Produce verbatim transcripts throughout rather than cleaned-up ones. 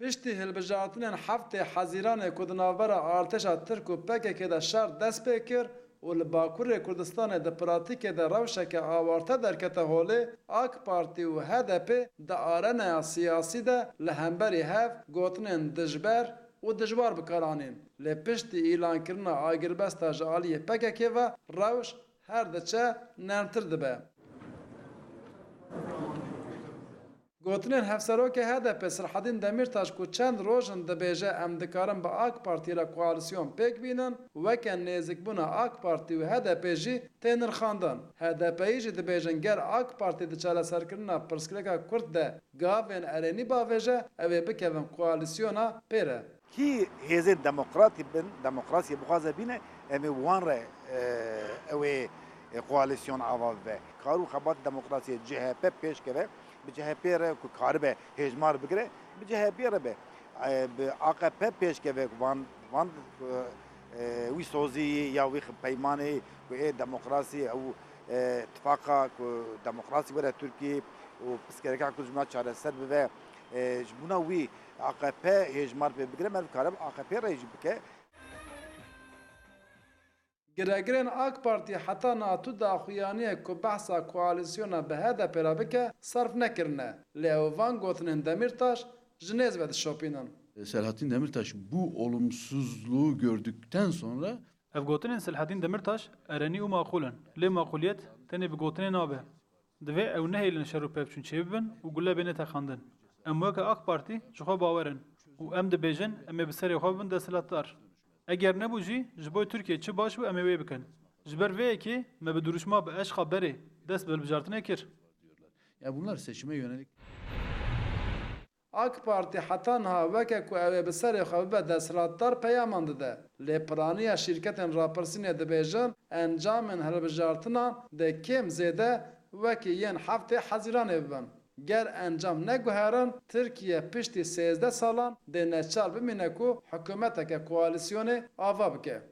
Piştî hilbijartinên heftê Hezîranê ku di navbera artêşa Tirk û P K K de şer dest pê kir û li Bakurê Kurdistanê di pratîkê de rewşeke awarte derkete holê, AK Partî û H D P di arenaya siyasî de li hemberî hev gotinên dijber û dijwar bi kar anîn. Lê piştî îlankirina agirbesta ji aliyê P K K ve rewş her diçe nermtir dibe. Gotinên Hevserokê H D P Sirhedîn Demîrtaş ku çend roj in dibêje, em dikarin bi AK Partî re koalîsyon pêk bînin, weke nêzîkbûna AK Partî û H D P jî tê nirxandin. H D P'yî jî dibêjin ger AK Partî di çareserkirina pirsgirêka Kurd de gavên erênî bavêje, ew ê bikevin koalîsyona pê re. Kî hêzên demokratî bin, demokrasiyê bixwaze bîne, em ê wan re, e, ew ê, e, koalîsyon ava bibe. Kar û xebat demokrasiyê C H P pêş keve, bi C H P re ku karibe hêjmar bigire, bi C H P re be. E, bi A K P pêş keve ku van, van, e, e, wî sozî ya wî peymanê ku ê demokrasî ew, e, tifaqa ku demokrasî were Tirkiyê û pirsgirêka ku ji me çareser bibe, e, ji bona wî A K P hêjmar pê bigire, me dikare bi A K P re jî bike. Giregirên AK Partî heta niha tu daxuyaniyek ku behsa koalîsyona bi H D P re bike, serf nekirine. Lê ew van gotinên Demîrtaş ji nêz ve dişopînin. Selahattin Demirtaş bu olumsuzluğu gördükten sonra Ev gotinên Selahattin Demirtaş erenî û maqûl in, lê maqûliyet tenê bi gotinê nabe. Divê ew nehêlin şer û pevçûn çêbibin û gule bêne texandin. Em weke AK Partî ji xwe bawer in û em dibêjin em ê bi serê xwe bibin desthilatdar. Eger nebû jî, ji bo Tirkiyê çi baş bû em ê wê bikin. Ji ber vê yekê me bi dirûşma bi eşqa berê dest bi hilbijartinê kir. Ya bunlar seçime yönelik. AK Partî heta niha weke ku ew ê bi serê xwe bibe desthilatdar peyaman dide. Lê piraniya şîrketên rapirsînê dibêjin, encamên hilbijartinan dê kêm zêde wekî yên heftê Hezîranê bibin. Ger encam neguherin, Tirkiye piştî sêzdeh salan dê neçar bimîne ku hikûmeteke koalîsyonê ava bike.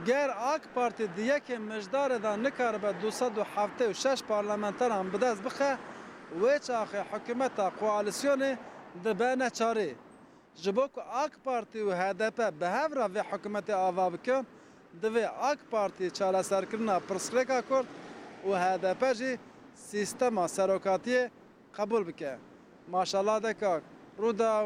Ger AK Partî di yekê Mijdarê de nikaribe du sed û heftê û şeş parlamenteran bi dest bixe, wê çaxê hikûmeta koalîsyonê dibe neçarî. Ji bo ku AK Partî û H D P bi hev re vê hikûmetê ava bikin, divê AK Partî çareserkirina pirsgirêka Kurd û H D P jî sîstema serokatiyê qebûl bike. Maşallah de kak, Rûdaw,